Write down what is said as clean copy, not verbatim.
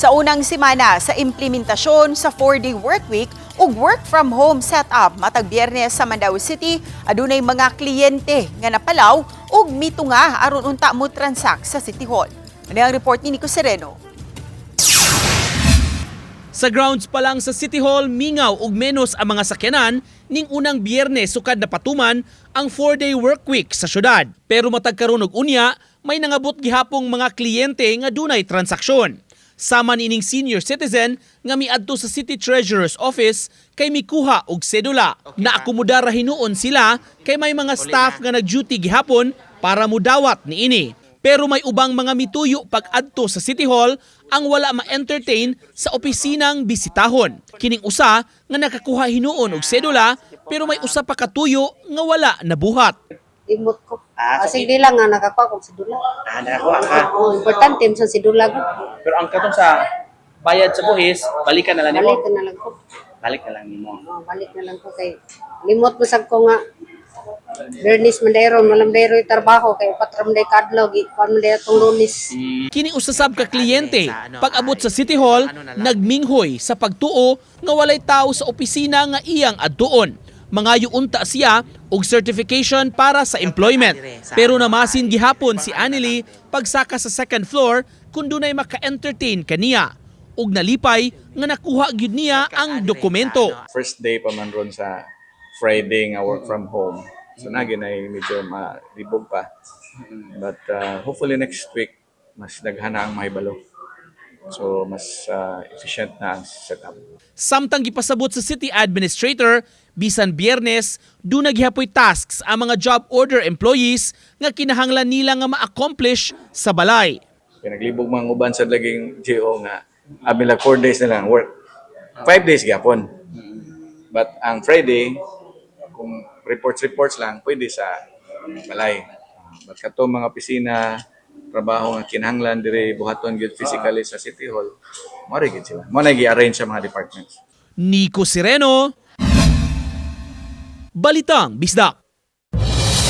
Sa unang semana sa implementasyon sa 4-day work week ug work from home setup matag Biyernes sa Mandaue City, adunay mga kliyente nga napalaw ug mitunga aron unta mo transact sa City Hall. Ano ang report ni Nico Sereno? Sa grounds pa lang sa City Hall, mingaw og menos ang mga sakyanan ning unang Biyernes sukad na patuman ang 4-day work week sa syudad. Pero matag karon og unya, may nangabot gihapong mga kliyente nga dunay transaksyon. Sama niining senior citizen nga miadto sa City Treasurer's Office kay mikuha og sedula. Naakomodar ra hinuon sila kay may mga staff nga nag-duty gihapon para mudawat niini. Pero may ubang mga mituyo pag-adto sa City Hall ang wala ma-entertain sa opisinang bisitahon. Kining usa nga nakakuha hinuon og sedula, pero may usa pa katuyo nga wala nabuhat. Limot ko. Ah, so Kasi di lang nga nakakuha kong sidula. Ah, nakakuha ka. Oh, importante sa sidula ko. Pero ang katong sa bayad sa buhis, balikan na lang nimo. Balik na lang ko. Balik na lang nimo. Oh, balik na lang ko kay limot mo sad ko nga Bernice Mandero, malam dero yung trabaho kay patram day kadlaw gi kuan man day atong Lunes. Kini usasab ka kliyente, pag-abot sa City Hall, nagminghoy sa pagtuo nga walay tao sa opisina nga iyang adtuon. Mangayo unta siya og certification para sa employment. Pero namasin gihapon si Anily pagsaka sa second floor kung dunay maka-entertain kaniya. Ug nalipay nga nakuha gyud niya ang dokumento. First day pa man ron sa Friday nga work from home. So nagi na medyo malibog pa. But hopefully next week mas daghana ang mahibalo. So mas efficient na ang setup. Samtang gipasabot sa city administrator, bisan Biyernes, duna gihapoy tasks ang mga job order employees nga kinahanglan nila nga ma-accomplish sa balay. Kaya naglibog mga uban sa laging GO nga abi lang 4 days na lang work. 5 days gyapon. But ang Friday, kung reports reports lang, pwede sa balay. But kato mga opisina, trabaho nga kinahanglan dire buhaton gyud physically sa City Hall, mo ra gyud sila. Mo na gi-arrange sa mga departments. Nico Sireno, Balitang Bisdak.